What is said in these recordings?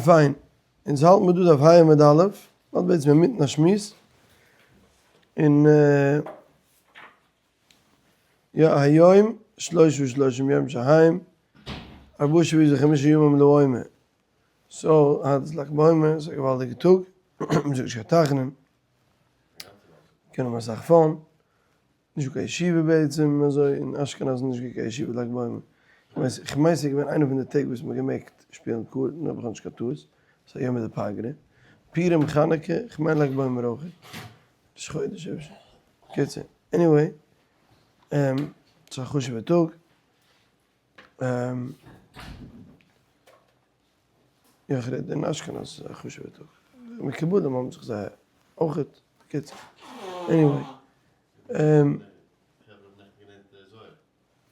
פיין, אונז האלט מיר דא דף ה' עמוד א', מ'האלט בעצם אינמיטן א שמועס, און יא היום שלושה ושלושים יום שהם, ארבעה שבועות וחמשה ימים לעומר, so היינט איז לג בעומר, ס'איז א געוואלדיגע טאג, מ'זאגט נישט קיין תחנון, מ'קען האבן אסאך fun. נישט דא קיין ישיבה בעצם אזוי אין אשכנז איז נישט געווען קיין ישיבה לג בעומר, כ'מיין ס'איז געווען איינע פון די טעג וואס מ'האט געמעגט שפילן קארטן אויב כ'האב נישט קיין טעות, ס'איז א יומא דפגרא, פורים חנוכה, כ'מיין לג בעומר אויך, ראש חודש אפשר, קיצור, anyway, ס'איז א חשוב'ע טאג, איך רעד אין אשכנז איז א חשוב'ע טאג, מקובלים האבן זיך זייער אויכעט, בקיצור, anyway.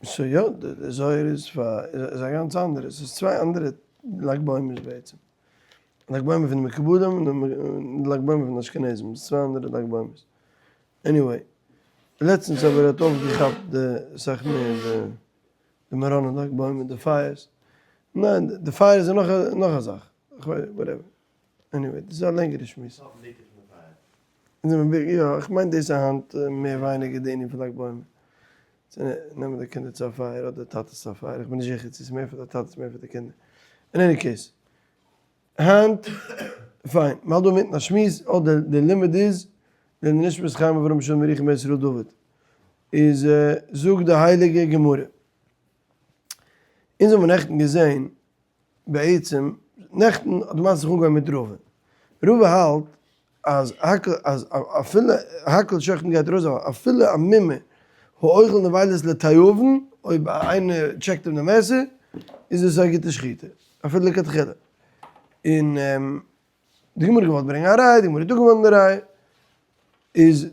So יא, די זוהר איז פאר, איז א גאנץ אנדערע, ס'איז צוויי אנדערע לג בעומר'ס בעצם. לג בעומר פון די מקובלים און די לג בעומר פון די אשכנזים, ס'איז צוויי אנדערע לג בעומר'ס. Anyway, לעצטנס אבער האט אויפגעכאפט די סאך מער די די מירונ'ער לג בעומר די פייערס. ניין, די פייערס איז נאך נאך א זאך. Whatever. Anyway, דאס איז א לענגערע שמועס. יא, איך מיין דאס איז היינט מער ווייניגער די ענין פון לג בעומר. צו נעמען די קינדער צו א פייער אדער טאטעס צו א פייער, איך בין נישט זיכער צו ס'איז מער פאר די טאטעס מער פאר די קינדער. In any case. היינט, פיין, מ'האלט דא אינמיטן א שמועס, אדער די לימוד איז, לעילוי נשמת חיים אברהם שלום ירוחם בן ישראל דוד. איז זאגט די הייליגע גמרא. אונז האבן נעכטן געזען בעצם נעכטן האט די מעשה זיך אנגעהויבן מיט רבא. רבא האלט אז הכל אז אפילו הכל שוחטין גייט ארויס אבער אפילו א מומר האוכל נבילות לתיאבון אויב איינער טשעקט אים די מעסער איז עס א גוטע שחיטה אפילו לכתחילה. און די גמרא האט געוואלט ברענגען א ראיה, די גמרא האט אפגעוואנדן די ראיה. איז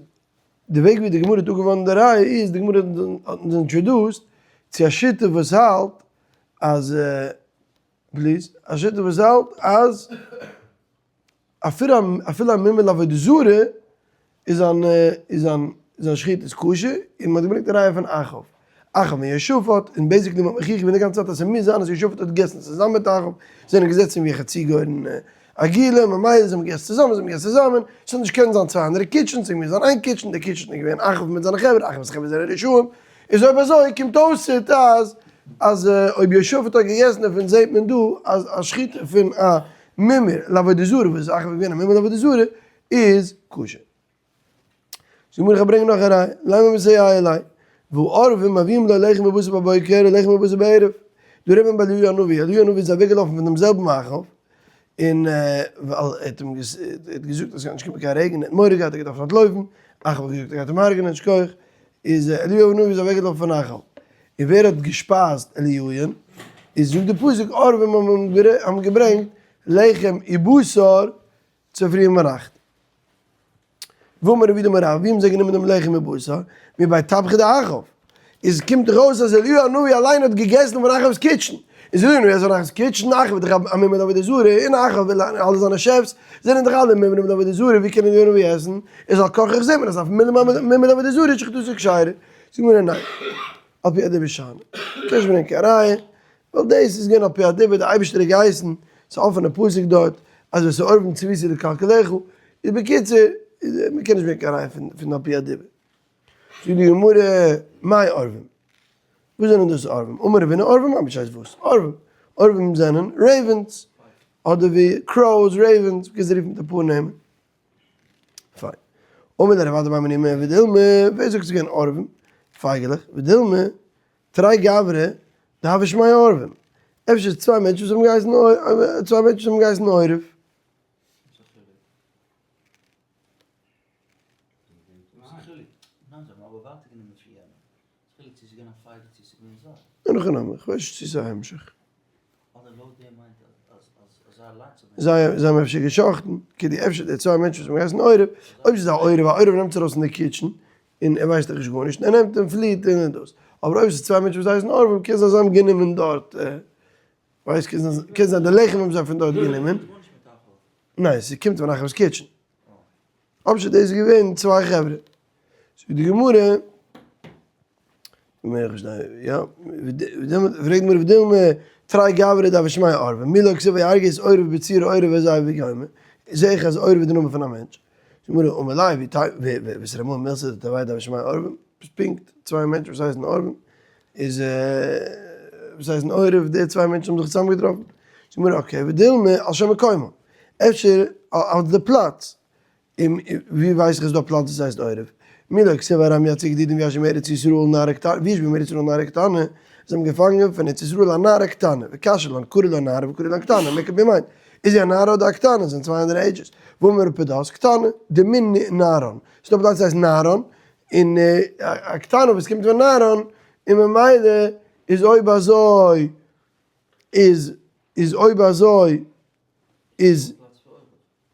די וועג ווי די גמרא האט אפגעוואנדן די ראיה איז די גמרא האט אונז introduced צו א שיטה וואס האלט אז please, א שיטה וואס האלט אז אפילו אפילו א מומר לעבודה זרה איז זיין איז זיין זיין שחיטה איז כשר, און מ'האט געברענגט א ראיה פון אחאב, אחאב און יהושפט, און basically מ'האט מוכיח געווען די גאנצע צייט אז ס'מוז זיין אז יהושפט האט געגעסן צוזאמען מיט אחאב, זיי זענען געזעצן ווי חצי גורן עגולה, ממילא זיי האבן געגעסן צוזאמען, זיי האבן געגעסן צוזאמען, ס'האט נישט קענען זיין צוויי אנדערע kitchens, ס'מוז זיין איין kitchen, די kitchen איז געווען אחאב מיט זיינע חברה, אחאב'ס חברה זענען רשעים, איז אויב אזוי קומט אויס אז אז אויב יהושפט האט געגעסן דערפון זעהט מען דא אז א שחיטה פון א מומר לעבודה זרה וואס איז אחאב געווען א מומר לעבודה זרה איז כשר. זאגט גמרא איך ברענג נאך א ראיה, לימא מסייע ליה, והעורבים מביאים לו לחם ובשר בבוקר ולחם ובשר בערב, דא רעדט מען ביי אליהו הנביא, אליהו הנביא איז אוועק געלאפן פון דעם זעלבן אחאב, און ווייל ער האט אים געזאגט אז ס'גייט נישט קומען קיין רעגן, ער האט מורא געהאט ער גייט דארפן אנטלויפן, אחאב האט געזאגט ער גייט אים הרג'נען, שכוח, איז אליהו הנביא איז אוועק געלאפן פון אחאב, און ווער האט געשפייזט אליהו'ן, איז זאגט די פסוק עורבים האבן געברענגט לחם ובשר צופרי און ביינאכט. ואמר רב יהודה אמר רב, ווי האבן זיי גענומען דעם לחם ובשר? מבי טבחי דאחאב. איז קומט דאך אויס אז אליהו הנביא אליין האט געגעסן פון אחאב'ס kitchen. איז אליהו הנביא עסט פון אחאב'ס kitchen, אחאב איז דאך א מומר לעבודה זרה, און אחאב און אלע זיינע chefs זענען דאך אלע מומרים לעבודה זרה, ווי קען אליהו הנביא עסן? איז על כרחך זעט מען אז אפילו מומר לעבודה זרה איז שחיטתו כשרה. זאגט גמרא ניין. על פי הדיבור שאני. קענסט נישט ברענגען קיין ראיה. ווייל דאס איז געווען על פי הדיבור, דער אייבערשטער האט געהייסן, ס'איז א אפענע פסוק דארט, אז ואת העורבים צויתי לכלכלך, איז בקיצור, מען קען נישט ברענגען קיין ראיה פון על פי הדיבור. זאגט די גמרא, מאי עורבים? וואס זענען דאס עורבים? אמר רב הונא עורבים ממש הייסט וואס? עורבים. עורבים זענען ravens, אדער ווי crows, ravens, מ'קען זיי רופן מיט אפאר נעמען. פיין. אמר ליה רב אדא בר מניומי ודילמא, ווער זאגט ס'איז געווען עורבים? פייגעלעך, ודילמא, תרי גברי דהוו שמייהו עורבים. אפשר איז צוויי מענטשן וואס האבן געהייסן צוויי מענטשן וואס האבן געהייסן עורב. אין הכי נמי, כ'ווייס נישט צו ס'איז א המשך. זיי זיי האבן אפשר גע'שחט'ן, כדי אפשר די צוויי מענטשן וואס האבן געהייסן עורב, אויב ס'איז א עורב, א עורב נעמט עס ארויס פון די kitchen, און ער ווייסט דאך נישט גארנישט, און ער נעמט און פליעט און דאס. אבער אויב ס'איז צוויי מענטשן וואס הייסן עורבים, קען זיין זיי האבן גענומען דארט, ווייסט, קען זיין די לחם האבן זיי פון דארט גענומען. ניין, ס'קומט פון אחאב'ס kitchen. אפשר דאס איז געווען צוויי חברה. זאגט די גמרא, יא, פרעגט די גמרא ודילמא. תרי גברי דהוו שמיה עורבא, מי לא כתיב ויהרגו את עורב בצור עורב וזאב וגומר, זעה איך אז עורב איז די נאמען פון א מענטש. זאגט די גמרא אמר ליה ואתרמאי מילתא דתרוייהו דהוו שמיה עורבא, ביסט פונקט צוויי מענטשן וואס הייסן עורבים, איז וואס הייסן עורב, די צוויי מענטשן האבן זיך צוזאם געטראפן, זאגט די גמרא okay ודילמא על שם מקומו, אפשר אויף די פלאץ, און ווי ווייס איך אז דא א פלאץ וואס הייסט עורב? מי לא כתיב ארם יצא גדודים וישבו מארץ ישראל נערה קטנה, וישבו מארץ ישראל נערה קטנה, זיי האבן געפאנגען פון ארץ ישראל א נערה קטנה, וקשיא לן קרי לה נערה וקרי לה קטנה, make up your mind, איז זי א נערה אדער א קטנה, זענען צוויי אנדערע ages, ואמר ר' פדת, קטנה, דמן נערן, ס'דא א פלאץ וואס הייסט נערן, און א קטנה וואס קומט פון נערן, און ממילא איז אויב אזוי איז איז אויב אזוי איז.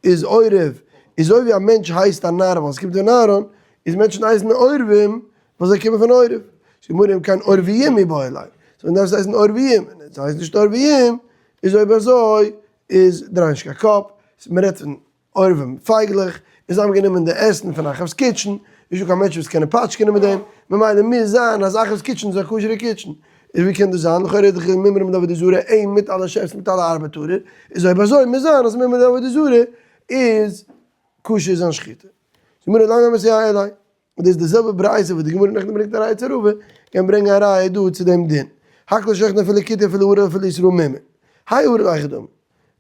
איז עורב, איז אזוי ווי א מענטש הייסט א נער ווייל עס קומט פון נערן, איז מענטשן הייסן עורבים ווייל זיי קומען פון עורב. זאגט די גמרא אם כן עורביים מיבעי ליה, so דארף עס הייסן עורביים, און עס הייסט נישט עורביים, איז אויב אזוי איז דריי נישט קיין קאפ, מען רעדט פון עורבים פייגלעך, און זיי האבן גענומען די עסן פון אחאב'ס kitchen, נישטא קיין מענטשן וואס קענען פאטשקענען מיט דעם, ממילא מוז זיין אז אחאב'ס kitchen איז א כשר'ע kitchen. איז ווי קען דאס זיין? לכאורה איז דאך מומרים דעבודה זרה אים מיט אלע chefs מיט אלע ארבעטארער, איז אויב אזוי מוז זיין אז מומר דעבודה זרה איז כשר זיין שחיטה. זאגט גמרא למה מסייע ליה? און דאס איז די זעלבע ברייתא וואס די גמרא נעכטן ברענגט א ראיה צו רבא, קען ברענגען א ראיה דא צו דעם דין. הכל שוחטין אפילו כותי אפילו ערל אפילו ישראל מומר. האי ערל היכי דמי.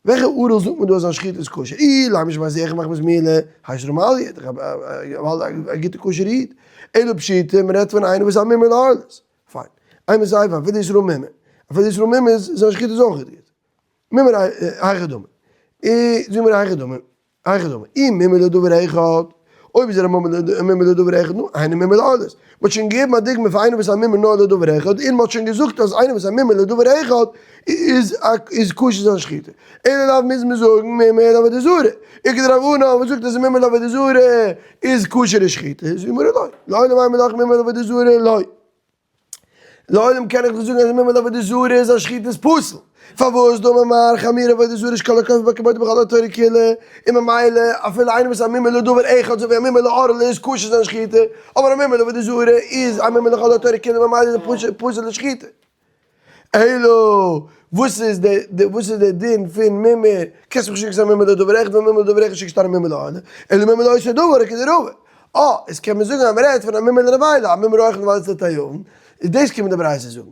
וועלכע ערל זאגט מען דא אז זיין שחיטה איז כשר? אילימא שמת אחד מחמת מילה, הייסט ר' מעליא, דאך א גוטע כשר'ע איד. אלא פשיטא, מען רעדט פון איינער וואס איז א מומר לערלות. פיין. איינער זאגט אפילו ישראל מומר. אפילו ישראל מומר איז זיין שחיטה איז אויך גוט. מומר היכי דמי. אי זאג מיר היכי דמי. היכי דמי. אי מומר לדבר אחד. אויב איז ער א מומר לדבר אחד, נו, היינו מומר לערלות. מ'האט שוין געגעבן א דוגמא פאר איינער וואס איז א מומר נאר לדבר אחד, און מ'האט שוין געזאגט אז איינער וואס איז א מומר לדבר אחד איז איז כשר זיין שחיטה. אלא לאו מוז מען זאגן מומר לעבודה זרה. איכא דרבנן וואס זאגט אז מומר לעבודה זרה איז כשר'ע שחיטה, זאגט די גמרא לא, לעולם אימא לך מומר לעבודה זרה לא. לעולם קען איך נישט זאגן אז מומר לעבודה זרה איז א שחיטה איז פסול. פארוואס דאמר מר חמירא עבודה זרה שכל הכופר בה כמודה בכל התורה כולה, און ממילא אפילו איינער וואס איז א מומר לדבר אחד אזוי ווי א מומר לערלה איז כשר זיין שחיטה, אבער א מומר לעבודה זרה איז א מומר לכל התורה כולה ממילא איז ער פסול לשחיטה. אלא וואס איז די וואס איז די דין פון מומר, קענסט מיך נישט זאגן ס'איז א מומר לדבר אחד ווייל מומר לדבר אחד איז שוין געשטאנען מומר לערלה, אלא מומר לאותו דבר כדרבא. אה, איז קען מען זאגן אז מ'רעדט פון א מומר לנבילה, א מומר האוכל נבילות לתיאבון, איז דאס קומט די ברייתא זאגן.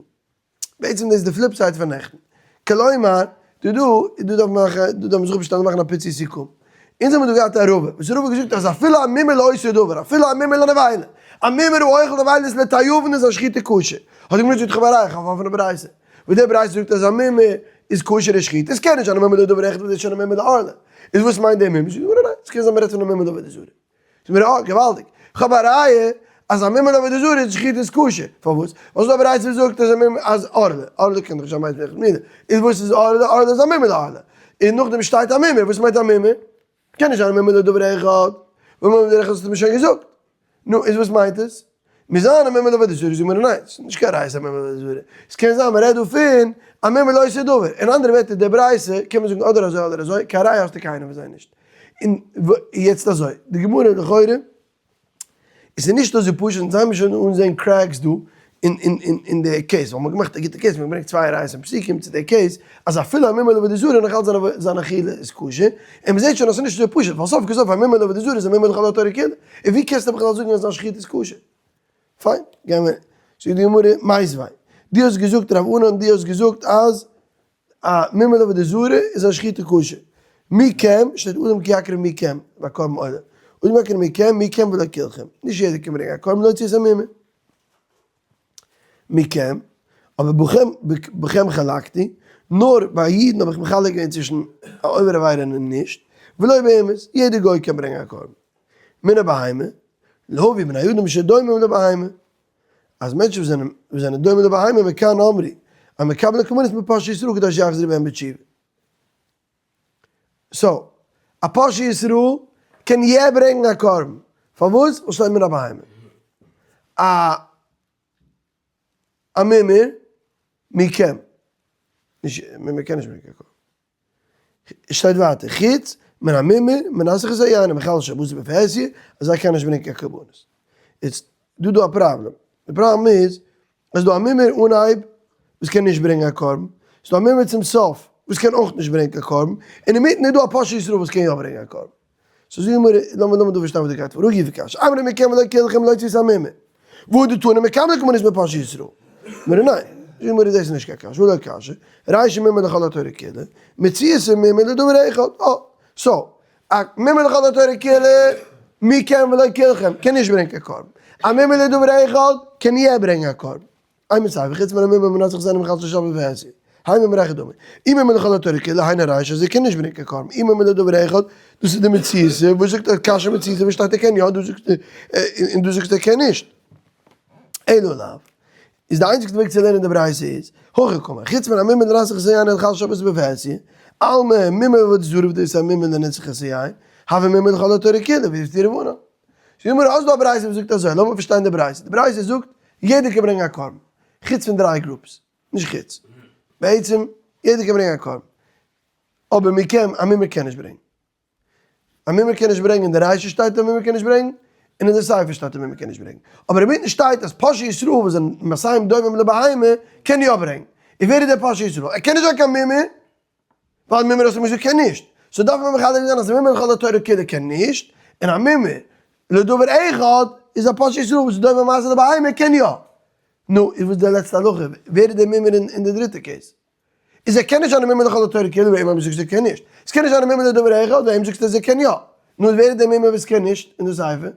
בעצם דאס איז די flip side פון נעכטן. כלומר, דא דא, דא דארף מען מאכן, דא דארף מען זיך אפשטעלן און מאכן א פיצי סיכום. אונז האבן דא געהאט א רבא, וואס רבא האט געזאגט אז אפילו א מומר לאותו דבר, אפילו א מומר לנבילה, א מומר האוכל נבילות לתיאבון איז א שחיטה כשר. האט די גמרא געזאגט איך האב א ראיה, איך האב א אפענע ברייתא. וואס די ברייתא זאגט אז א מומר איז כשר שחיטה, עס קען נישט זיין א מומר לדבר אחד וואס איז שוין א מומר לערלה. איז וואס מיינט די מומר? זאגט די גמרא ניין, עס קען זיין מען רעדט פון א מומר לעבודה זרה. זאגט מיר אה, געוואלדיג, איך האב א ראיה אז א מומר לעבודה זרה איז שחיטה איז כשר, פארוואס? ווייל ס'דא א ברייתא וואס זאגט אז א מומר אז ערלה, ערלה קען דאך נישט זיין מיינט נישט מילה, איז וואס איז ערלה? ערלה איז א מומר לערלה, און נאכדעם שטייט א מומר, וואס מיינט א מומר? קען נישט זיין א מומר לדבר אחד, ווייל מומר לדבר אחד האסטו מיר שוין געזאגט, נו איז וואס מיינט עס? מוז זיין א מומר לעבודה זרה, זאג מיר ניין, ס'איז נישט קיין ראיה ס'איז א מומר לעבודה זרה, ס'קען זיין מ'רעדט דא פון א מומר לאותו דבר, אין אנדערע ווערטער די ברייתא קען מען זאגן אדער אזוי אדער אזוי, קיין ראיה האסטו קיינער פון זיי נישט. און יעצט אזוי, די גמרא לכאורה עס איז נישט אזוי פשוט, אונז הייבן שוין אן זען cracks דא אין די case, ווייל מ'האט געמאכט א גוטע case, מ'האט געברענגט צוויי ראיות און פסוקים צו די case, אז אפילו א מומר לעבודה זרה נאך אלץ זיין אכילה איז כשר, און מ'זעט שוין אז ס'איז נישט אזוי פשוט, ווייל סוף כל סוף א מומר לעבודה זרה איז א מומר לכל התורה כולה, און ווי קענסטו בכלל זאגן אז זיין שחיטה איז כשר? פיין, גיימער, זאגט די גמרא, מיתיבי, דו האסט געזאגט רב ענן, דו האסט געזאגט אז א מומר לעבודה זרה איז א שחיטה כשר. מכם, שטייט אדם כי יקריב מכם, ביי קרבן עולה. אדם יקריב מכם, מכם ולא כולכם. נישט יעדער קען ברענגען א קרבן להוציא את המומר. מכם, אבער בכם, בכם חלקתי, נאר ביי אידן האב איך מחלק געווען צווישן א עובר עבירה און נישט, ולא באומות, יעדער גוי קען ברענגען א קרבן. מן הבהמה, להביא בני אדם שדומים לבהמה. אז מענטשן וואס זענען וואס זענען דומה לבהמה מכאן אמרו אז מקבלין קרבנות מפושעי ישראל כדי שיחזרו בהם בתשובה. so, א פושע ישראל קען יע ברענגן א קרבן, פארוואס? ווייל שטייט מן הבהמה. א א מומר מכם, נישט מומר קען נישט ברענגען קיין קרבן. שטייט ווייטער, חוץ מן המומר, מנסך את היין ומחלל שבת בפרהסיא, אז זיי קענען נישט ברענגען קיין קרבנות. איז דא דא א פראבלעם. די פראבלעם איז, אז דא א מומר אנהייב וואס קען נישט ברענגען א קרבן, ס'איז דא א מומר צום סוף וואס קען אויך נישט ברענגען קיין קרבן, און אינמיטן איז דא א פושע ישראל וואס קען יא ברענגען א קרבן. so זאג מיר, לאמיר לאמיר דא פארשטיין וואס דא גייט פאר, רגי' וקשיא, אמרי מכם ולא כולכם לא תשא מומר, והא דתנא מקבלי קרבנות מפושעי ישראל. אמרי ניין, זאג מיר דאס איז נישט קיין קשיא, ולא קשיא, רישא מומר לכל התורה כולה, מציעתא מומר לדבר אחד, אה, so, א מומר לכל התורה כולה, מכם ולא כולכם, קען נישט ברענגען קיין קרבן. א מומר לדבר אחד, קען יא ברענגען א קרבן. איין מצב, חוץ מן המומר מנצח זיין מחלל שבת ועשי. הי מומר אחד דמי. אי מומר לכל התורה כולה, היינו רישא, אז ער קען נישט ברענגען קיין קרבן. אי מומר לדבר אחד, דאס איז די מציאות, וואס זאגט א קשיא מציאות וואס שטייט ער קען יא, דא זאגט און דא זאגסטו ער קען נישט. אלא לאו. איז די איינציגסטע וועג צו לערנען די ברייתא איז, הכי קאמר, חוץ מן המומר לנסך את היין ולחלל שבת בפרהסיא, אלמא מומר לעבודה זרה ודאיתא מומר לנסך את היין, הוי מומר לכל התורה כולה, ויפטרו רבנן. זאג מיר האסט דא א ברייתא וואס זאגט אזוי, לאמיר פארשטיין די ברייתא, די ברייתא זאגט יעדער קען ברענגען א קרבן, חוץ פון דריי groups, נישט חוץ, בעצם יעדער קען ברענגען א קרבן, אבער מיר קען, א מומר קען נישט ברענגען, א מומר קען נישט ברענגען, אין די רישא שטייט א מומר קען נישט ברענגען, און אין די סיפא שטייט א מומר קען נישט ברענגען, אבער אינמיטן שטייט אז פושעי ישראל וואס זענען מעשיהם דומים לבהמה קען יא ברענגען, און ווער איז דער פושע ישראל? ער קען נישט זיין קיין מומר, ווייל מומר האסטו מיר געזאגט קען נישט, so דארף מען מחדש זיין אז מומר לכל התורה כולה קען נישט, און א מומר לדבר אחד איז א פושע ישראל וואס איז דומה מעשה לבהמה קען יא. נו, איז וואס די לעצטע הלכה? ווער איז דער מומר אין די דריטע case? איז ער קען נישט זיין א מומר לכל התורה כולה וועם זאגסטו ער קען נישט? עס קען נישט זיין א מומר לדבר אחד וועם זאגסטו אז ער קען יא? נו, ווער איז דער מומר וואס קען נישט אין די סיפא?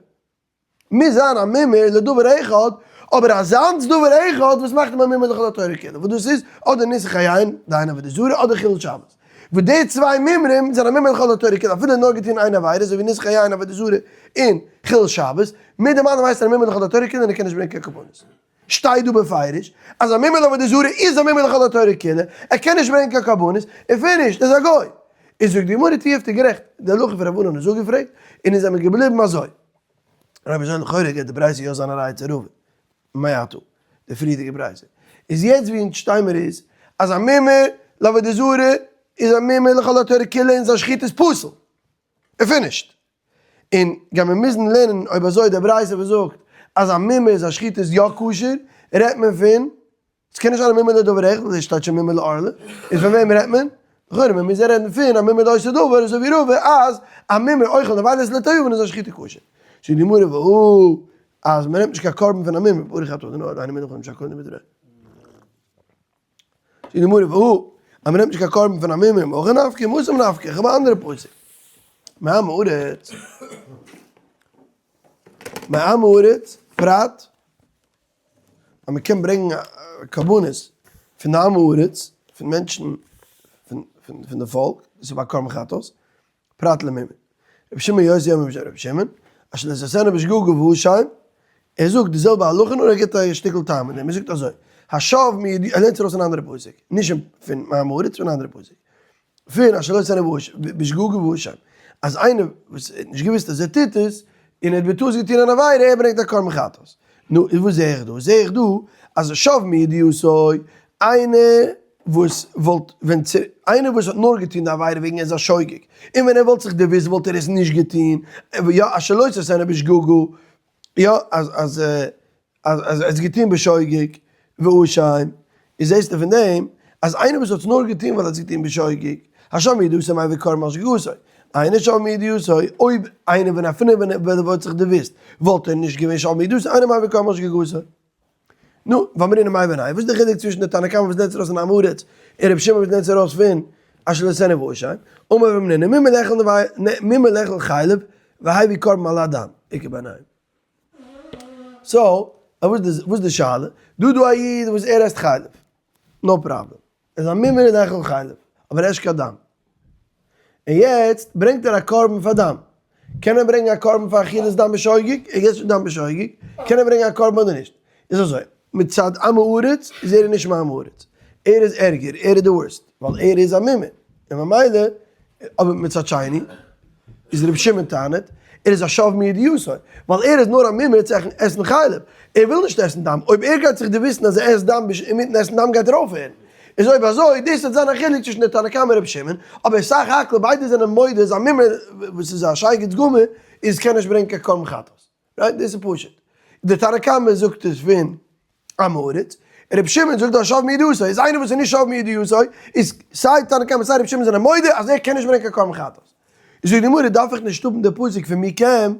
מוז זיין א מומר לדבר אחד, אבער אזאנס דבר אחד וואס מאכט אים א מומר לכל התורה כולה, וואס דאס איז אדער ניסוך היין, דהיינו עבודה זרה, אדער חילול שבת. וואס די צוויי מומרים זענען א מומר לכל התורה כולה, אפילו נאר געטון איין עבירה, אזוי ווי ניסוך היין, עבודה זרה, און חילול שבת, מיט דעם אלעם הייסט ער א מומר לכל התורה כולה און ער קען נישט ברענגען קיין קרבנות. שטייט דא בפירוש אז א מומר לעבודה זרה איז א מומר לכל התורה כולה, ער קען נישט ברענגען קיין קרבנות, און finish, ער איז א גוי. איז זאגט די גמרא תיובתא גערעכט, די הלכה פון רבנן איז אפגעפרעגט, און איז זעמיר געבליבן אזוי. רבי זאגט לכאורה גייט די ברייתא יא זיין א ראיה צו רבא, מעתה, די פריערדיגע ברייתא. איז יעצט ווי אונז שטיי מיר איז, אז א מומר לעבודה זרה איז א מומר לכל התורה כולה און זיין שחיטה איז פסול. און finished. און גייט מען מוזן לערנען אויב אזוי די ברייתא וואס זאגט אז א מומר איז א שחיטה איז יא כשר, רעדט מען פון, עס קען נישט זיין א מומר לדבר אחד ווייל עס שטייט שוין מומר לערלה, איז פון וועם רעדט מען? לכאורה מען מוז רעדן פון א מומר לאותו דבר אזוי ווי רבא אז א מומר אוכל נבילות לתיאבון איז א שחיטה כשר. זאגט די גמרא והא אז מען נעמט נישט קיין קרבן פון א מומר ברוך אתה ה' אלהינו מלך העולם שהכל נהיה בדברו. זאגט די גמרא והא אז מען נעמט נישט קיין קרבן פון א מומר מהכא נפקא מתים נפקא, איך האב א אנדערע פסוק. מעם הארץ, מעם הארץ, פרט אז מען קען ברענגען קרבנות פון די עם הארץ, פון מענטשן פון די פאלק, דאס איז ביי קרבן חטאת, פרט למומר. רבי שמעון יוסי אומר בשם רבי שמעון, אשר לא תעשינה בשגגה ואשם, ער זאגט די זעלבע הלכה נאר ער גיבט א שטיקל טעם אין דעם, ער זאגט אזוי, השב מידי, ער לערנט עס ארויס פון אן אנדערע פסוק, נישט פון עם הארץ, פון אן אנדערע פסוק. פון אשר לא תעשינה בשגגה ואשם, אז איינער וואס האט נישט געוואוסט אז ער טוט עס, און ער האט בטעות געטון אן עבירה, ער ברענגט א קרבן חטאת. נו, איז וואס זע איך דא? זע איך דא אז שב מידיעתו, איינער וואס וואלט ווען צו, איינער וואס האט נאר געטון די עבירה וועגן ער איז א שוגג, און ווען ער וואלט זיך דערוואוסט וואלט ער עס נישט געטון, יא, אשר לא תעשינה בשגגה, יא, אז אז אז אז ער האט עס געטון בשוגג, ואשם, איז זעסטו פון דעם אז איינער וואס האט עס נאר געטון ווייל ער האט עס געטון בשוגג, השב מידיעתו מביא קרבן על שגגתו, אינו שב מידיעתו, אויב איינער ווען אפילו ווען ער וואלט זיך דערוואוסט וואלט ער נישט געווען שב מידיעתו, אינו מביא קרבן על שגגתו. נו, ואמרינן מאי בינייהו, וואס איז די חילוק צווישן די תנא קמא וואס נעמט ארויס אן עם הארץ, און רבי שמעון וואס נעמט ארויס פון אשר לא תעשינה ואשם, אמר רב המנונא, מומר לאכול חלב והביא קרבן על הדם, איכא בינייהו. so, וואס איז די שאלה? דא איז דא א איד וואס ער עסט חלב, no problem, ער איז א מומר לאכול חלב, אבער ער עסט קיין דם. און יעצט ברענגט ער א קרבן פאר דם. קען ער ברענגען א קרבן פאר אכילת דם בשוגג? ער געסט שוין דם בשוגג, קען ער ברענגען א קרבן אדער נישט? איז אזוי, מצד עם הארץ איז ער נישט מעם הארץ, ער איז ערגער, ער איז די worst, ווייל ער איז א מומר, און ממילא, אבער מצד שני, איז רבי שמעון טענה'ט, ער איז א שב מידיעתו, ווייל ער איז נאר א מומר צו עסן חלב, ער וויל נישט עסן דם, אויב ער גייט זיך דערוויסן אז ער עסט דם אינמיטן עסן דם גייט ער אויפהערן. איז אויב אזוי, דאס וועט זיין א חילוק צווישן די תנא קמא און רבי שמעון, אבער סך הכל ביידע זענען מודה אז א מומר וואס איז א שייגעץ גמור איז קען נישט ברענגען קיין קרבן חטאת. right? דאס איז פשוט. די תנא קמא זאגט עס פון עם הארץ, רבי שמעון זאגט דאך שב מידיעתו, איז איינער וואס איז נישט שב מידיעתו, איז סיי תנא קמא סיי רבי שמעון זענען מודה אז ער קען נישט ברענגען קיין קרבן חטאת. זאגט די גמרא דארף איך נישט האבן די פסוק פון מכם,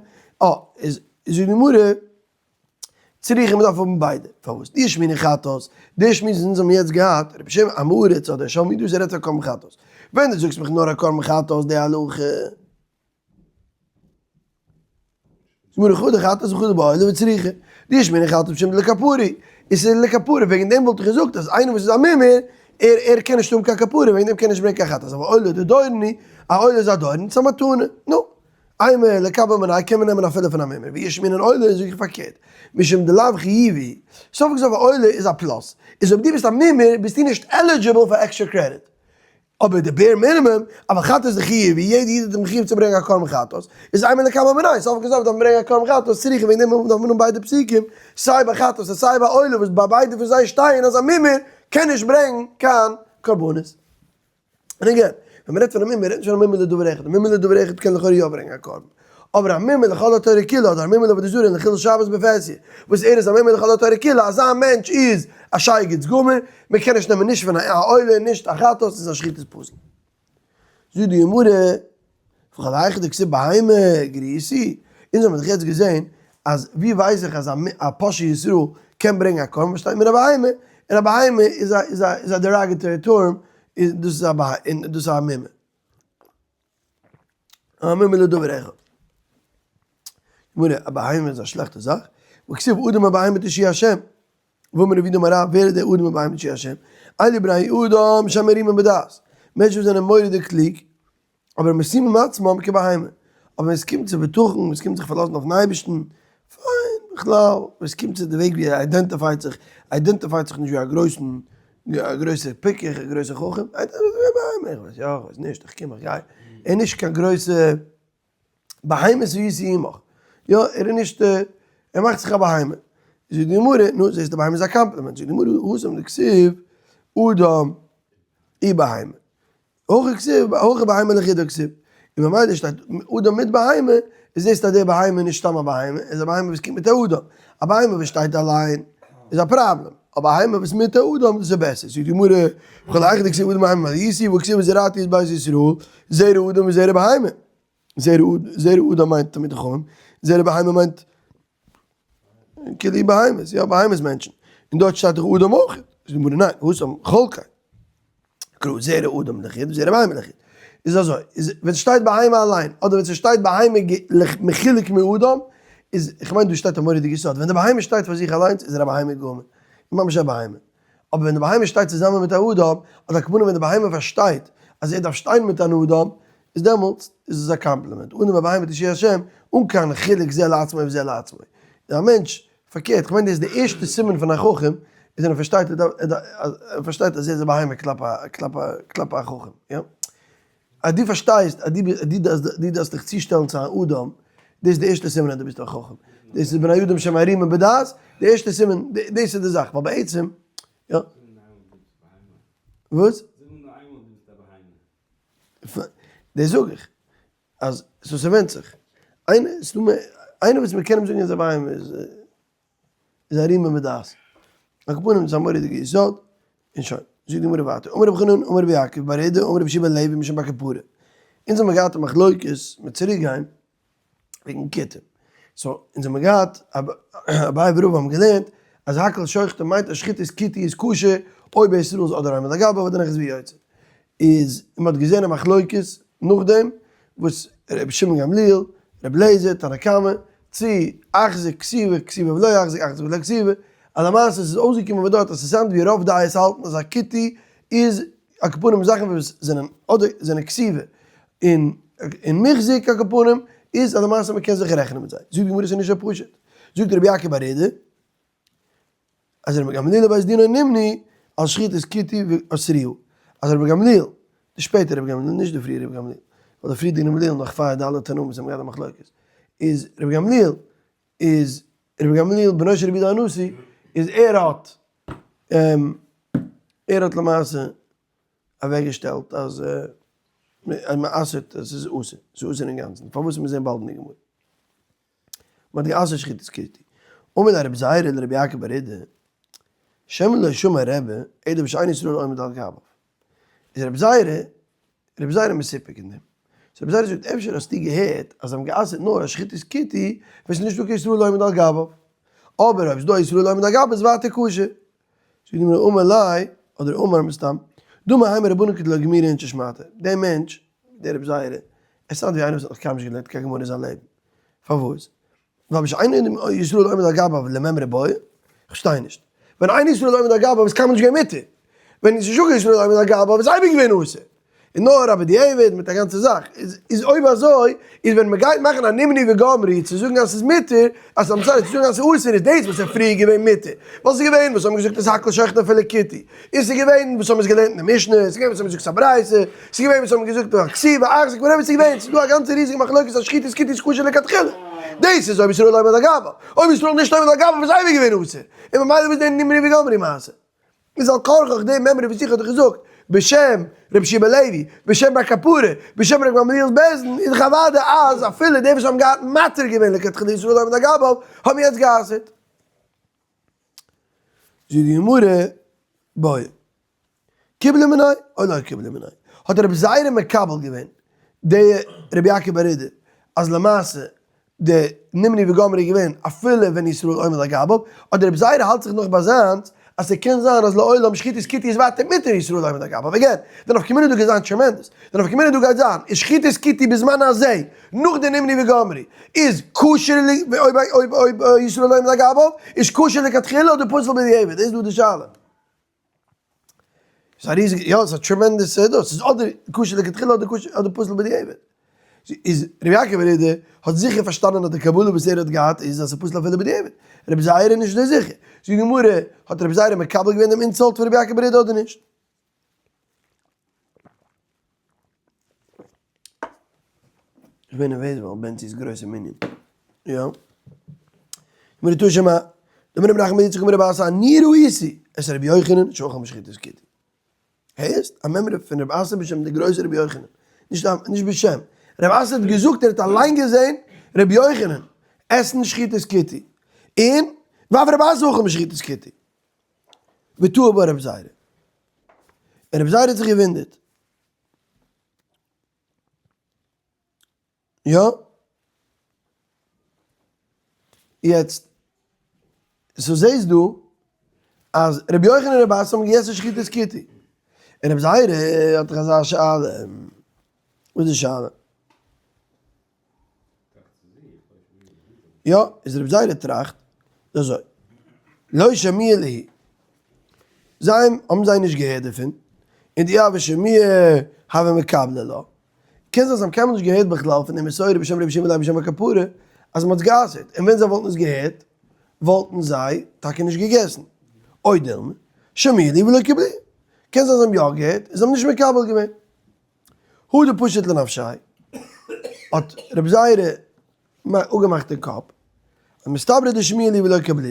אה, איז זאגט די גמרא צריכים מ'דארף האבן ביידע, פארוואס? דאי אשמעינן חטאת, די שמועס וואס אונז האבן יעצט געהאט, רבי שמעון עם הארץ אדער שב מידיעתו רעדט פון קרבן חטאת, ווען דו זאגסט מיך נאר א קרבן חטאת די הלכה, זאגט גמרא חדא חטאת וחדא בעולה וצריכא, דאי אשמעינן חטאת משום דלכפרה, איז עס לכפרה, וועגן דעם וואלט איך געזאגט אז איינער וואס איז א מומר, ער ער קען נישט האבן קיין כפרה, וועגן דעם קען ער נישט ברענגען קיין חטאת, אבער עולה דדורון היא, א עולה איז א דורון, ס'איז א מתנה, נו, אימא לקבל מיניה קען מען נעמען אפילו פון א מומר, ואי אשמעינן עולה זאג איך פארקערט, משום דלאו חיובי, סוף כל סוף א עולה איז א פלאס, איז אויב דו ביסט א מומר ביסטו נישט eligible פאר extra credit, אבער די bare minimum, אבל חטאת איז די חיוב, ווי יעדע איד איז דער מחיוב צו ברענגען א קרבן חטאת, איז אימא לקבל מיניה, סוף כל סוף דארף מען ברענגען א קרבן חטאת, צריכא וועגן דעם דארף מען האבן ביידע פסוקים, סיי ביי חטאת און סיי ביי עולה וואס ביי ביידע פון זיי שטייען אז א מומר קען נישט ברענגן קיין קרבנות. און again, ווען מען רעדט פון א מומר רעדט מען נישט פון א מומר לדבר אחד, א מומר לדבר אחד קען לכאורה יא ברענגען א קרבן, אבער א מומר לכל התורה כולה אדער א מומר לעבודה זרה און לחילול שבת בפרהסיא, וואס ער איז א מומר לכל התורה כולה, אזא מענטש איז א שייגעץ גמור, מען קען נישט נעמען נישט פון א עולה נישט א חטאת, איז א שחיטת פסול. זאגט די גמרא, וכל היכא דכתיב בהמה גריעותא, אונז האבן דאך יעצט געזען אז ווי ווייס איך אז א פושע ישראל קען ברענגען א קרבן, וואס שטייט מיר א בהמה, און א בהמה איז א איז א איז א derogatory term, איז דאס איז א בהמה און דאס איז א מומר. א מומר לדבר אחד. גמרא, א בהמה איז א שלעכטע זאך, והכתיב אדם ובהמה תושיע השם, ואמר רב יהודה אמר רב, ווער איז דער אדם ובהמה תושיע השם? אלו בני אדם שמערימים בדעת, מענטשן וואס זענען מורא'דיג קלוג, אבער משימים עצמם כבהמה, אבער ווען עס קומט צו בטחון, ווען עס קומט זיך פארלאזן אויפן אייבערשטן, פיין, בכלל, ווען עס קומט צו די וועג ווי ער identify ט זיך, identify ט זיך נישט ווי א גרויסן, א גרויסער פיקח, א גרויסער חכם, identify ט זיך ווי א בהמה, איך ווייס יא, איך ווייס נישט, איך קום, איך גיי, ער איז נישט קיין גרויסע בהמות הייתי עמך, יא, ער איז נישט, ער מאכט זיך א בהמה, זאגט די גמרא, נו, זעסט די בהמה איז א קאמפלימענט, זאגט די גמרא, התם דכתיב אדם ובהמה. הכא כתיב, הכא בהמה לחודיה כתיב, און ממילא שטייט אדם מיט בהמה, איז זעסטו אז די בהמה איז נישט סתם א בהמה, איז א בהמה וואס קומט מיט א אדם, א בהמה וואס שטייט אליין איז א פראבלעם, אבער א בהמה וואס מיט א אדם דאס איז בעסער, זאגט די גמרא, וכל היכא דכתיב אדם ובהמה מעליותא, והכתיב וזרעתי את בית ישראל, זרע אדם וזרע בהמה, זרע אדם מיינט תלמידי חכמים, זרע בהמה מיינט כאילו בהמות, יא בהמות מענטשן, און דארט שטייט דאך אדם אויך, זאגט די גמרא ניין, התם חולקי, קרא זרע אדם לחוד וזרע בהמה לחוד, איז אזוי, איז ווען ס'שטייט בהמה אליין, אדער ווען ס'שטייט בהמה מחולק מאדם, איז, איך מיין דא שטייט א מורא'דיגע יסוד, ווען די בהמה שטייט פאר זיך אליינס איז ער א בהמה גמור, ממש א בהמה, אבער ווען די בהמה שטייט צוזאמען מיט א אדם, אדער הכוונה ווען די בהמה פארשטייט אז ער דארף שטיין מיט אן אדם, איז דעמאלטס איז עס א קאמפלימענט, אדם ובהמה תושיע השם, אן קיין חילוק זה לעצמו וזה לעצמו. א מענטש, פארקערט, כ'מיין דאס איז די ערשטע סימן פון א חכם, איז ווען ער פארשטייט ער פארשטייט אז ער איז א בהמה כלפי כלפי כלפי א חכם, יא. אז דו פארשטייסט אז דו דארפסט דיך צושטעלן צו א אדם, דאס איז די ערשטע סימן אז דו ביסט א חכם. דאס איז בני אדם שמערימים בדעת, די ערשטע סימן, דאס איז די זאך, ווייל בעצם, יא. וואס? דאס זאג איך, אז so ס'ווענדט זיך. איינער, ס'דא מער, איינער וואס מ'קען אים זאגן איז א בהמה איז איז ערום מדעת. על כל פנים ס'איז א מורא'דיגע יסוד, און שוין. זאגט די גמרא ווייטער, אמר רבי חנן אמר רבי יעקב בר אידי אמר רבי יהושע בן לוי משום בר קפרא. אונז האבן געהאט א מחלוקת מיט צוריק גיין וועגן כותים. so אונז האבן געהאט אביי ורבא האבן געלערנט אז הכל שוחטין מיינט אז שחיטת כותי איז כשר אויב ישראל איז אדער עומד על גביו אדער נכנס ויוצא. איז און מ'האט געזען א מחלוקת נאכדעם וואס רבי שמעון גמליאל, רבי אליעזר, תנא קמא, צו אחזיק כתיבה כתיבה ולא אחזיק אחזיק ולא כתיבה, אז למעשה ס'איז אויסגעקומען פון דארט אז ס'סאונדט ווי רוב דעות האלטן אז א כותי איז על כל פנים זאכן וואס זענען אדער זענען כתיבה און און מוחזק על כל פנים איז אז למעשה מ'קען זיך רעכענען מיט זיי. זאגט די גמרא ס'איז נישט אזוי פשוט. זאגט רבי יעקב בר אידי. אז רבי גמליאל ובית דינו נמנו על שחיטת כותי ואסרוה, אז רבי גמליאל, די שפעטער רבי גמליאל, נישט די פריער רבי גמליאל, ווייל די פריערדיגע גמליאל נאך פאר די אלע תנאים וואס האבן געהאט א מחלוקת, איז רבי גמליאל איז רבי גמליאל בנו של רבי יהודה הנשיא, איז ער האט ער האט למעשה אוועקגעשטעלט אז מען אסר'ט, עס איז אסור, עס איז אסור אינגאנצן, פארוואס מיר זעהן באלד אין די גמרא. מען האט גע'אסר'ט שחיטת כותי. אמר ליה רבי זירא לרבי יעקב בר אידי. שמא לא שמע רבי אלא בשאין ישראל עומד על גביו. איז רבי זיירא, רבי זיירא מסופק אין דעם. so רבי זיירא זאגט אפשר האסטו געהערט אז זיי האבן גע'אסר'ט נאר א שחיטת כותי ווען ס'איז נישטא קיין ישראל עומד על גביו. אבער אויב ס'איז דא א ישראל עומד על גביו איז ווייטער כשר. זאגט די גמרא אמר ליה, אדער אמר מסתם, דמי האי מרבנן כדלא גמירי אינשי שמעתא. דער מענטש, דער רבי זיירא, ער sound ווי איינער וואס האט נאך קיינמאל נישט געלערנט קיין גמרא אין זיין לעבן. פארוואס? ווייל בשאין ישראל עומד על גביו למימרא בעי? כ'פארשטיי נישט. ווען אין ישראל עומד על גביו איז קיינמאל נישט געווען מותר. ווען איז נישטא קיין ישראל עומד על גביו איז אייביג געווען אסור. און נאר א בדיעבד מיט א גאנצע זאך. איז אויב אזוי איז ווען מ'גייט מאכן א נמני וגמרי צו זאגן אז ס'איז מותר, אז I'm sorry, צו זאגן אז ס'איז אסור איז דאס וואס איז פריער געווען מותר. ווייל ס'איז געווען וואס האבן געזאגט אז הכל שוחטין אפילו כותי. און ס'איז געווען וואס האבן עס געלערנט אין די משנה, ס'איז געווען וואס האבן געזאגט ס'איז א ברייתא, ס'איז געווען וואס האבן געזאגט א כתיבה, אחזיק whatever ס'איז געווען, ס'איז דא א גאנצע ריזיגע מחלוקת אז שחיטת כותי איז כשר לכתחילה. דאס איז אויב ישראל עומד על גביו. אויב ישראל נישט עומד על גביו איז אייביג געווען אסור. און ממילא וואס דען נמני וגמרי מעשה. איז על כרחך די מימרא וואס איך האב דיך געזאגט בשם רבי יהושע בן לוי, בשם בר קפרא, בשם ר' גמליאל'ס בית דין, איז דאך אוודאי אז אפילו די וואס האבן געהאט מתיר געווען לכתחילה ישראל עומד על גביו האבן יעצט גע'אסר'ט. זאגט די גמרא, בעי, קיבלו מיניה או לא קיבלו מיניה, האט רבי זיירא מקבל געווען די רבי יעקב בר אידי אז למעשה די נמני וגמרי איז געווען אפילו ווען ישראל עומד על גביו, אדער רבי זיירא האלט זיך נאך ביי זיינס אז ס'קען זיין אז לעולם שחיטת כותי איז ווייטער מותר ישראל עומד על גביו, again, די נפקא מינה דא גייט זיין tremendous, די נפקא מינה דא גייט זיין איז שחיטת כותי בזמן הזה נאך די נמני וגמרי איז כשר אויב אויב אויב ישראל עומד על גביו איז כשר לכתחילה אדער פסול בדיעבד, דאס איז דא די שאלה. ס'איז א ריזיגע, יא, ס'איז א tremendous דאס, ס'איז אדער כשר לכתחילה אדער כשר אדער פסול בדיעבד. איז רבי יעקב בר אידי האט זיכער פארשטאנען אז די קבלה וואס ער האט געהאט איז אז ס'איז פסול אפילו בדיעבד. רבי זיירא איז נישט אזוי זיכער. זאגט די גמרא, האט רבי זיירא מקבל געווען דעם insult פון רבי יעקב בר אידי אדער נישט? איך בין נערוועז ווייל בענצי איז גרויסע מנין. יא. גמרא תא שמע, דאמר רב נחמן בר יצחק אמר רב אסי אני ראיתי את רבי יוחנן שאכל משחיטת כותי. הערסט? א מימרא פון רב אסי בשם די גרויסע רבי יוחנן. נישט א נישט בשם. רב אסי האט געזאגט ער האט אליין געזען רבי יוחנן עסן שחיטת כותי. און ואף רב אסי אכל משחיטת כותי. ותהא בה רב זיירא. און רב זיירא האט זיך געוואונדערט. יא. יעצט, so זעהסט דא אז רבי יוחנן און רבי אסי האבן געגעסן שחיטת כותי. און רבי זיירא האט דאך אזא שאלה. וואס איז די שאלה? יא, איז רבי זיירא טראכט אזוי, לא שמיע להו, זיי האבן זיי נישט געהערט דערפון, און דאי הוה שמיע הוה מקבלי לה, קען זיין זיי האבן קיינמאל נישט געהערט בכלל פון די מסורה בשם רבי שמעון לייב בשם בר קפרא אז מען האט עס גע'אסר'ט, און ווען זיי וואלטן עס געהערט וואלטן זיי טאקע נישט געגעסן, או דילמא, שמיע להו ולא קיבלוה, קען זיין זיי האבן יא געהערט און זיי האבן נישט מקבל געווען. הא דפשיט לנפשיה, האט רבי זיירא אפגעמאכט אין קאפ, אז מסתברא דשמיע להו ולא קבלוה,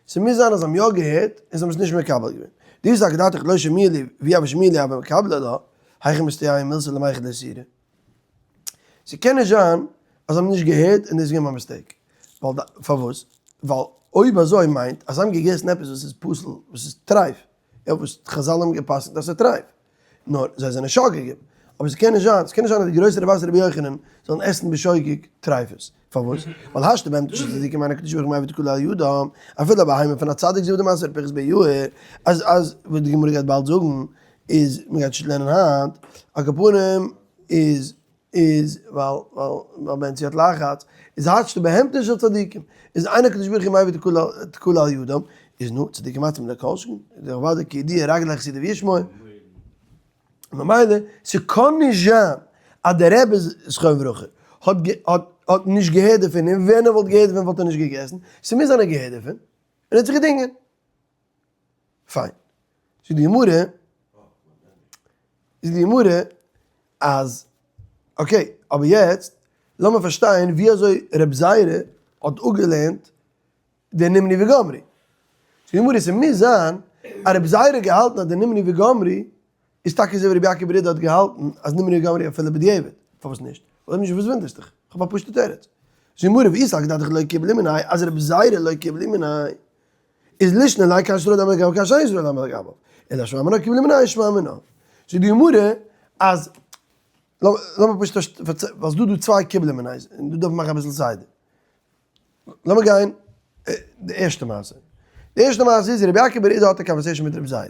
ס'מוז זיין אז זיי האבן יא געהערט און זיי האבן עס נישט מקבל געווען. דאי סלקא דעתך לא שמיע להו ואי הוה שמיע להו הוה מקבלי לה, היכי מסתייעא מילתא למיחד לאיסורא. ס'קען נישט זיין אז זיי האבן נישט געהערט און דאס איז געווען ביי mistake. ווייל פארוואס? ווייל אויב אזוי מיינט אז זיי האבן געגעסן עפעס וואס איז פסול, וואס איז טרייף, יא וואס חזל האבן גע'פסק'נט אז ס'איז טרייף. נאר זיי זענען שוגגים. אבער ס'קען נישט זיין, ס'קען נישט זיין אז די גרויסע רבי רבי יוחנן זאלן עסן בשוגג טרייפות. פארוואס? ווייל השתא בהמתו של צדיקים אין הקדוש ברוך הוא מביא תקלה על ידם, אפילו א בהמה פון א צדיק זאגט די מעשה ר' פנחס בן יאיר, אז אז וואס די גמרא גייט באלד זאגן איז, מ'גייט נישט לערנען היינט, על כל פנים איז איז ווייל ווייל בנצי האט לחץ, איז השתא בהמתו של צדיקים, איז אין הקדוש ברוך הוא מביא תקלה על ידם, איז נו, צדיקים עצמם לא כל שכן, איז דאך אוודאי כי ידיע רגלי חסידיו ישמור, ממילא ס'קען נישט זיין אז דער רבי זכרונו לברכה האט האט נישט געהערט דערפון און ווען ער וואלט געהערט דערפון וואלט ער נישט געגעסן, ס'מוז זיין ער האט געהערט דערפון און ער האט זיך געדינגען. פיין. זאגט די גמרא, זאגט די גמרא אז okay, אבער יעצט לאמיר פארשטיין ווי אזוי רב זיירא האט אפגעלערנט די נמני וגמרי. זאגט די גמרא, ס'מוז זיין אז רב זיירא האט געהאלטן אז די נמני וגמרי איז טאקע אזוי ווי רבי יעקב בר אידי האט געהאלטן אז נמני וגמרי אפילו בדיעבד. פארוואס נישט? אויב נישט וואס וואונדערסט דיך? כ'האב א פשוטע תירוץ. זאגט די גמרא, ואי סלקא דעתך לא קיבלו מיניה, אז רב זיירא לא קיבלו מיניה. איז לישנא ליה כעין ישראל עומד על גביו כעין שאין ישראל עומד על גביו, אלא שמע מינה קיבלה מיניה שמע מינה. זאגט די גמרא אז, לאמיר פשוט ווייל ס'דא דא צוויי קיבלה מיניה'ס און דא דארף מען מאכן אביסל סדר. לאמיר גיין די ערשטע מעשה. די ערשטע מעשה איז רבי יעקב בר אידא האט א conversation מיט רבי זירא.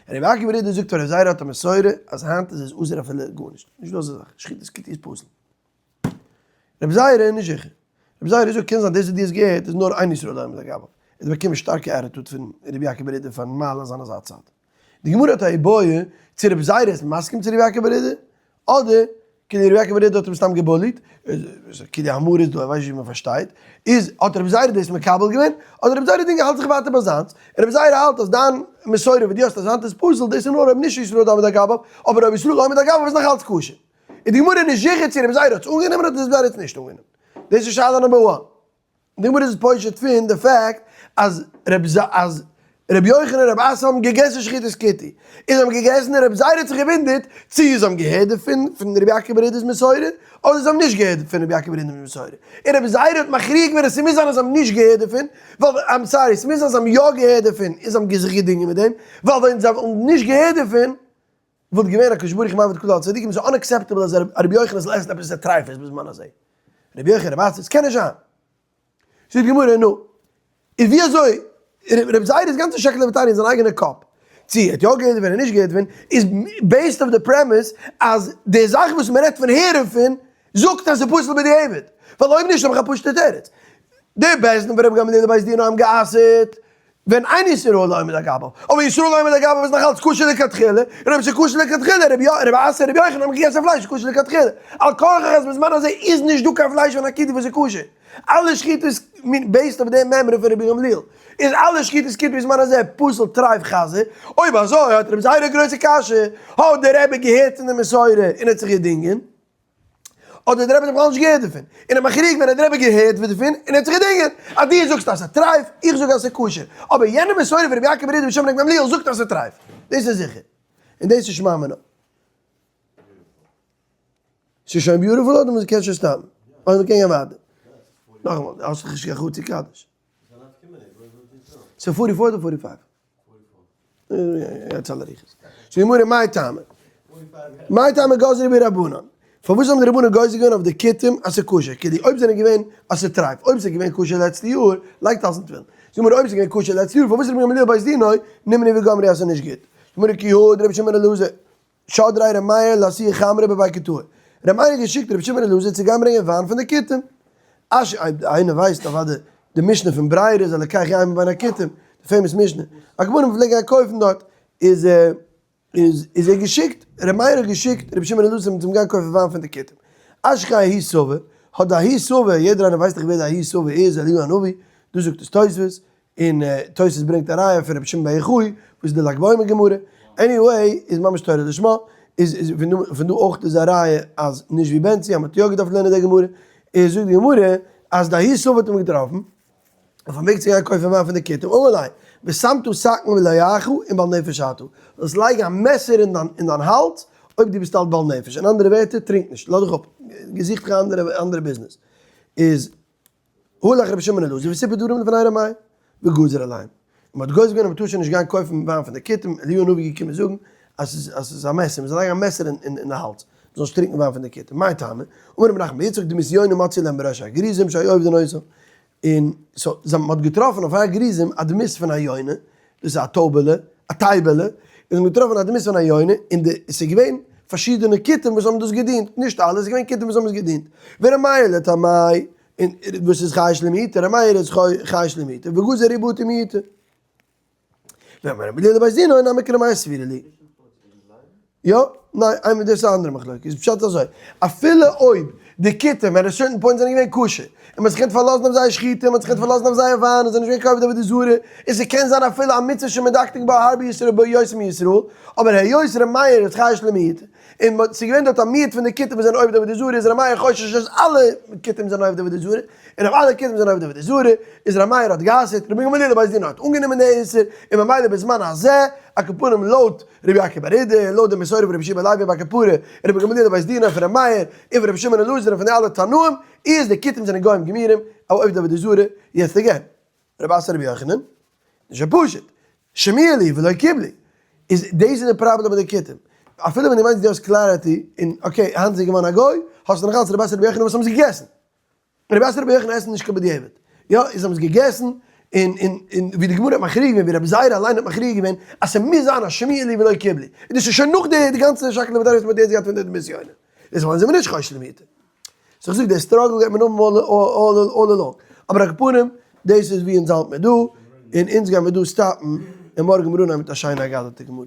רבי יעקב בר אידא זאגט פאר רבי זירא האט א מסורה אז היינט איז עס אסור אפילו גארנישט. נישט דא אזא זאך. שחיטת כותי איז פסול. רבי זירא איז נישט זיכער. רבי זירא זאגט קען זיין דאס וואס דו האסט געהערט איז נאר איין ישראל עומד על גביו. ער האט באקומען שטארקע attitude פון רבי יעקב בר אידא פארן מעלה זיין אזא צד. די גמרא האט א איבעיא צו רבי זירא איז מסכים צו רבי יעקב בר אידא אדער כאילו רבי יעקב בר אידא האט אים סתם גע bully ט, כאילו המרה איז דא, איך ווייס נישט ווי מען פארשטייט, איז האט רבי זירא דאס מקבל געווען, אדער רבי זירא דינגען האלט זיך ווייטער ביי זיינס, און רבי זירא האלט אז דיין מסורה וואס דו האסט אז היינט איז פסול, דאס איז נאר אויב נישט ישראל עומד על גביו, אבער אויב ישראל עומד על גביו איז נאך אלץ כשר. איז די גמרא נישט זיכער צו רבי זירא האט עס אנגענומען אדער רבי זירא האט עס נישט אנגענומען. דאס איז שאלה number one. די גמרא איז פושט פון די fact אז רב ז אז רבי יוחנן און רבי אסי האבן געגעסן שחיטת כותי, און זיי האבן געגעסן און רבי זירא האט זיך געוואונדערט צי זיי האבן געהערט דערפון פון רבי יעקב בר אידא'ס מסורה אדער זיי האבן נישט געהערט פון רבי יעקב בר אידא'ס מסורה, און רבי זירא האט מכריע געווען אז ס'מוז זיין אז זיי האבן נישט געהערט דערפון, ווייל I'm sorry ס'מוז זיין זיי האבן יא געהערט דערפון און זיי האבן זיך געדינגען מיט דעם, ווייל ווען זיי האבן נישט געהערט דערפון וואלט געווען הקדוש ברוך הוא מעביר כולו על צדיקים, ס'איז unacceptable אז רבי יוחנן זאל עסן עפעס וואס איז טרייפות בזמן הזה. רבי יוחנן רבי אסי, ס'קען נישט זיין. זאגט די גמרא, נו, איז ווי אזוי, רבי זירא'ס גאנצע שקלא וטריא אין זיין אייגענע קאפ, צו ער האט יא געהערט דערפון אדער נישט געהערט דערפון, איז based אויף די premise אז די זאך וואס מ'רעדט פון הערן פון, זאגט אז ס'איז פסול בדיעבד. ווייל אויב נישט האב איך א פשוט'ע תירוץ. די בית דין פון רבי גמליאל ובית דינו האבן גע'אסר'ט ווען אין ישראל עומד על גביו, אבער ישראל עומד על גביו איז נאך אלץ כשר לכתחילה, און אויב ס'איז כשר לכתחילה, רבי אסי און רבי יוחנן האבן געגעסן פלייש כשר לכתחילה, על כרחך אז בזמן הזה איז נישט דא קיין פלייש פון א כותי וואס איז כשר, אלע שחיטות מין based אויף די מימרא פון רבי גמליאל, איז אלע שחיטות כותי בזמן הזה פסול טרייף חזיר, אויב אזוי האט רבי זירא א גרויסע קשיא, האט דער רבי געהערט פון די מסורה און האט זיך געדינגען? אדער דער רבי האט בכלל נישט געהערט דערפון, און ער מכריע געווען אז דער רבי געהערט דערפון און ער האט זיך געדינגען, אז דו זאגסט אז ס'איז טרייף, איך זאג אז ס'איז כשר, אבער יענע מסורה פון רבי יעקב בר אידא בשם ר' גמליאל זאגט אז ס'איז טרייף, דאס איז זיכער, און דאס איז שמע מינה. ס'איז שוין beautiful אדער מ'קען שוין stop ן? אדער מ'קען גיין ווייטער? נאכאמאל, האסט דאך נישט קיין חצי קדיש. ס'איז 44 אדער 45? יעצט אלע רוחות. זאגט די גמרא מאי טעמא? מאי טעמא גזרו בהו רבנן? פארוואס האבן די רבנן גוזר געווען אויף די כותים אז ס'איז כשר? כאילו אויב זענען געווען אז ס'איז טרייף, אויב ס'איז געווען כשר לעצטע יאר, לייגט אלס אין תפילין. זאגט די גמרא אויב ס'איז געווען כשר לעצטע יאר פארוואס רבי גמליאל בית דינו נמנעו וגמרו אז ס'איז נישט גוט? זאגט די גמרא כי הא דרבי שמעון אלעזר שדריה ר' מאיר לאתויי חמרא מבי כותאי. ר' מאיר האט געשיקט רבי שמעון אלעזר צו גיין ברענגען וויין פון די כותים. אש אויב איינער ווייסט אוודאי די משנה פון ברירה איז הלקח יין מבין הכותים, די famous משנה. על כל פנים פלעגן גיין קויפן דארט. איז איז איז ער געשיקט, ר' מאיר האט געשיקט רבי שמעון אלעזר צום גיין קויפן וויין פון די כותים. אשכח ההוא סבא, האט די ההוא סבא, יעדער איינער ווייסט דאך ווער די ההוא סבא איז, אליהו הנביא, דא זאגט עס תוספות, און תוס' ברענגט א ראיה פון רבי שמעון בר יוחאי וואס איז די לג בעומר גמרא, anyway איז ממש תורה לשמה, איז איז פון דא אויך איז א ראיה אז נישט ווי בנצי אז מען האט יא געדארפט לערנען די גמרא, איז זאגט די גמרא אז די ההוא סבא האט אים געטראפן אויפן וועג צו גיין קויפן וויין פון די כותים, אמר ליה, ושמת סכין בלועך אם בעל נפש אתה, זאלסט לייגן א מעסער אין דיין אין דיין האלז אויב דו ביסט אלט בעל נפש, אין אנדערע ווערטער טרינק נישט, לאז דיך אפ, זוך דיך א אנדערע ביזנעס, איז. הלך רבי שמעון אלעזר וסיפר דברים לפני ר' מאיר וגזר עליהם, און מען האט גוזר געווען אז מען טאר שוין נישט גיין קויפן וויין פון די כותים, אליהו הנביא איז געקומען זאגן אז ס'איז א מעסער, מען זאל לייגן א מעסער אין די האלז, מען זאל נישט טרינקען וויין פון די כותים, מאי טעמא, אמר רב נחמן בר יצחק דמות יונה מצאו להם בראש הר גריזים שהיו עובדין אותו, און so זיי מען האט געטראפן אויף הר גריזים א דמות פון א יונה, דאס איז א טויבעלע, א טייבעלע, און זיי האבן געטראפן א דמות פון א יונה, און די עס איז געווען פארשידענע כותים וואס האבן דאס געדינט, נישט אלע, עס איז געווען כותים וואס האבן עס געדינט, ור' מאיר לטעמי' און וואס איז חייש למיעוטא? ר' מאיר איז חייש למיעוטא, וגזר ריבותי מיעוטא. ואמר רבי אליעזר בית דינא נמי כר' מאיר סבירא לי. יא, ניין, איין מינוט דאס איז א אנדערע מחלוקת, איז פשט אזוי, אפילו אויב די כותים at a certain point זענען געווען כשר, און מ'האט זיך געקענט פארלאזן אויף זייער שחיטה, מ'האט זיך געקענט פארלאזן אויף זייער וויין, און זענען נישט געווען קיין עובדי עבודה זרה, און ס'קען זיין אפילו א מצוה שמדקדק בה הרבה ישראל יותר מישראל, אבער היות ר' מאיר איז חייש למיעוטא, און מ'האט, ס'איז געווען דארט א מיעוט פון די כותים וואס זענען עובדי עבודה זרה, איז ר' מאיר חושש אז אלע כותים זענען עובדי עבודה זרה, און אויב אלע כותים זענען עובדי עבודה זרה, איז ר' מאיר האט גע'אסר'ט, רבי גמליאל לבית דין האט אנגענומען די איסור, און ממילא בזמן הזה, על כל פנים לויט רבי יעקב בר אידא, און לויט די מסורה פון רבי יהושע בן לוי בר כפרה, און רבי גמליאל לבית דין פון ר' מאיר, און פון רבי שמעון אלעזר און פון די אלע תנאים, איז די כותים זענען גוים גמורים, עובדי עבודה זרה, יעצט again, רבי אסי רבי יוחנן. נישט פשוט. שמיע להו ולא קיבלו. איז דאס איז די פראבלעם מיט די כותים. אפילו ווען דו מיינסט דו האסט clarity, און okay, היינט איז ער געווארן א גוי, האסטו נאך אלץ רבי אסי רבי יוחנן וואס האבן זיי געגעסן. רבי אסי רבי יוחנן עסן נישט קיין בדיעבד. יא, איז האבן זיי געגעסן, און און און ווי די גמרא האט מכריע געווען, ווי רבי זירא אליין האט מכריע געווען, אז ס'מוז זיין א שמיע להו ולא קיבלו. און דאס איז שוין נאך די די גאנצע שקלא וטריא וואס מ'האט יעצט געהאט פון די בזיונות. דאס זענען מיר נישט חושש למיעוטא. סאו איך זאג די struggle גייט מען האבן all along. אבער על כל פנים, דאס איז ווי אונז האלט מיר דא, און אונז גיימיר דא stop ן, און מארגן מיר אנהייבן מיט א שיינע אגדתא גמרא.